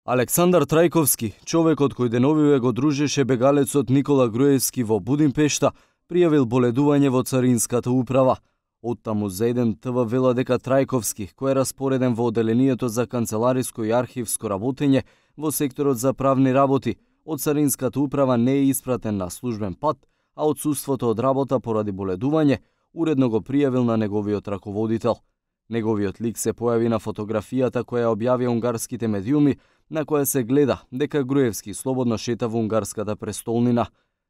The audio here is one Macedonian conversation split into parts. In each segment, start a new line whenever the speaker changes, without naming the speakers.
Александар Трајковски, човекот кој деновиве го дружеше бегалецот Никола Груевски во Будимпешта, пријавил боледување во Царинската управа. Оттаму за еден ТВ вела дека Трајковски, кој е распореден во Оделението за канцелариско и архивско работење во секторот за правни работи, од Царинската управа не е испратен на службен пат, а отсуството од работа поради боледување уредно го пријавил на неговиот раководител. Неговиот лик се појави на фотографијата која ја објавија унгарските медиуми, на која се гледа дека Груевски слободно шета во унгарската престолнина.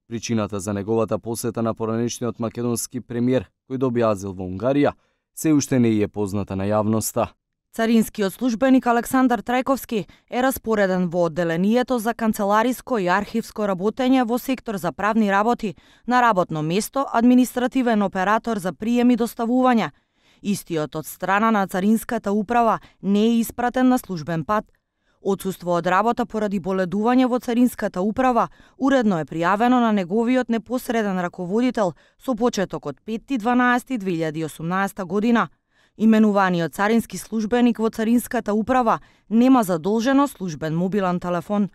Причината за неговата посета на поранешниот македонски премиер, кој добија азил во Унгарија, се уште не е позната на јавноста.
Царинскиот службеник Александар Трајковски е распореден во Одделението за канцелариско и архивско работење во сектор за правни работи, на работно место административен оператор за прием и доставување. Истиот од страна на Царинската управа не е испратен на службен пат. Отсуство од работа поради боледување во Царинската управа уредно е пријавено на неговиот непосреден раководител со почеток од 5.12.2018 година. Именуваниот царински службеник во Царинската управа нема задолжено службен мобилен телефон.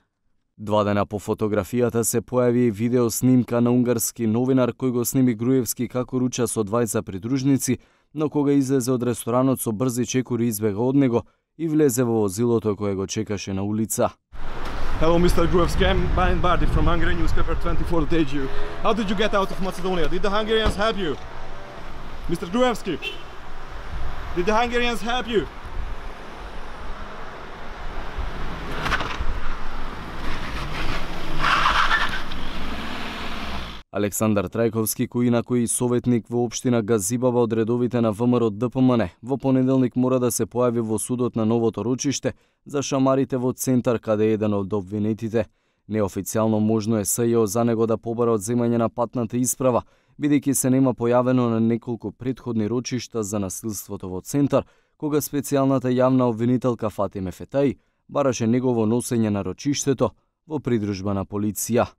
2 дена по фотографијата се појави и видео снимка на унгарски новинар кој го сними Груевски како руча со двајца придружници, но кога излезе од ресторанот со брзи чекори избега од него и влезе во возилото кое го чекаше на улица.
Hello, Mr. Gruevski. I'm Bayan Bardi from Hungarian newspaper 24.hu. How did you get out of Macedonia? Did the Hungarians help you? Mr. Gruevski, did the Hungarians help you?
Александар Трајковски, кој инаку и советник во општина Газибаба од редовите на ВМРО ДПМН, во понеделник мора да се појави во судот на новото рочиште за шамарите во центар каде е еден од обвинетите. Неофицијално можно е СЈО за него да побара одземање на патната исправа, бидејќи се нема појавено на неколку претходни рочишта за насилството во центар, кога специјалната јавна обвинителка Фатиме Фетаи бараше негово носење на рочиштето во придружба на полиција.